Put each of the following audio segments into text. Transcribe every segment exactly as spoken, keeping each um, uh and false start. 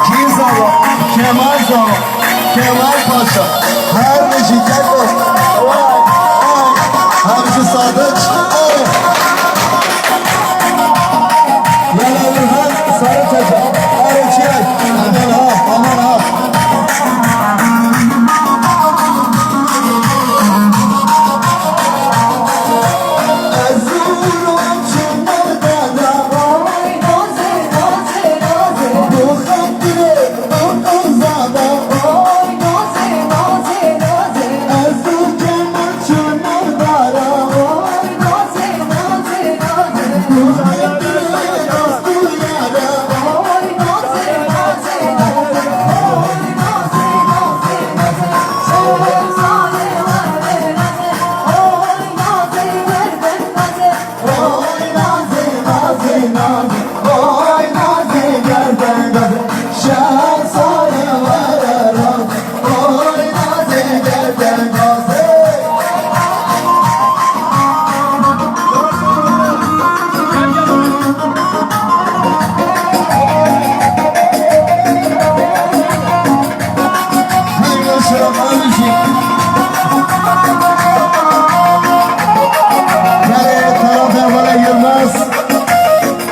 Kî zava? Kemal zava. Kemal Paşa. Her bijî keko. Vay, vay. Her bijî Sadık. Vay. Lala Burhan Sarıtepe. Arı Çiray. Aman ha, aman ha.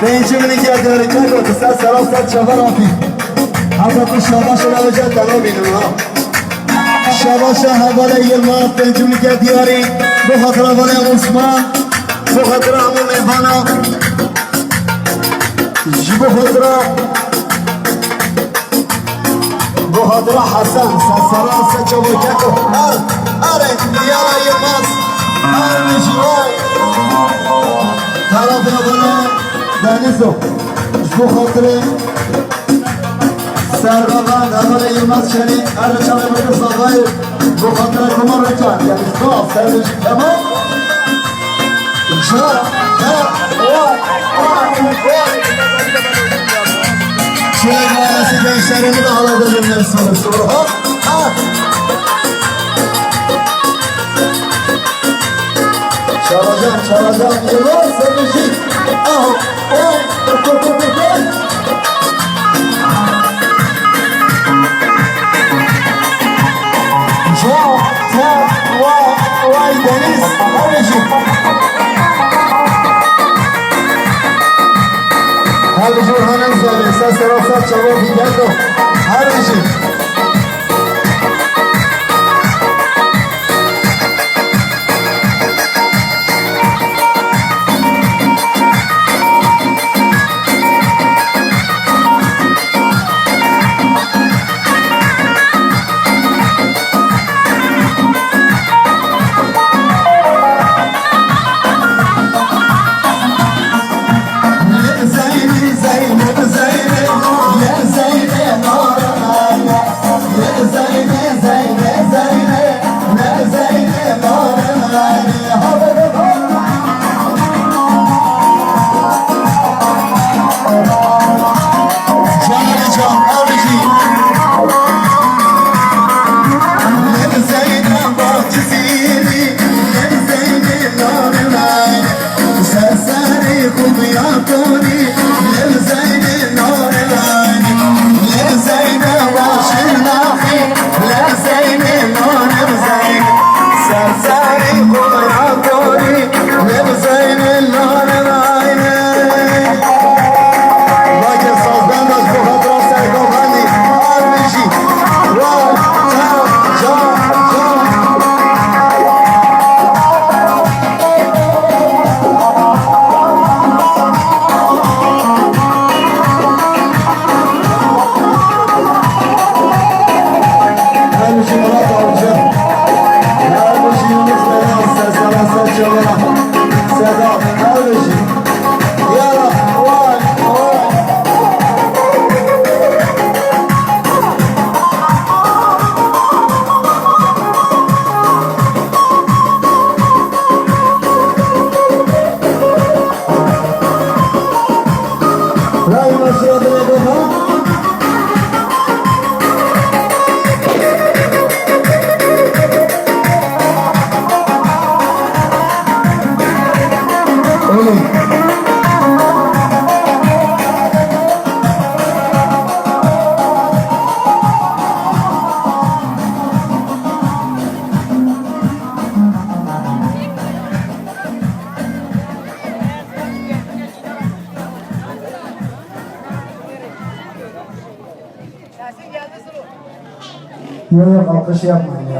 Pêncî min îngeh diyarî keko, tu ser sera ser çava rapî. Heta tu şabaş û lewê te namînim ha. Şabaşa hevalê Yilmaz, pêncî min îngeh diyarî, bi xatira hevalê Osman, bi xatira hemû mêvana. Ji bo xatira, bo xatira Hesen, ser sera ser çava keko. Her, her, yala Yilmaz, her bijî vay. Tarafê bana Denizo, ji bo xatirê Serdar, Serdar Yilmaz Çelik, her çavê min zavayê, bo xatira Komar Rekan, yani, sağ ol, sen de tamam. Ca, ca, vay, vay, vay. Çilek Mahallesi gençlerimi de alabilirim, sonra, sonra, ha, ha. Çalacağım, çalacağım. Yıllar sevişik. Ah, oy. Ca, ca, vay, vay Deniz. Abicim. Abicim, hanım zade. Sen selam, sen çabuk bir gel de. Abicim. Bravo, Şiradine Gökhan. Oğlum. Yok yok, alkış yapmayın ya.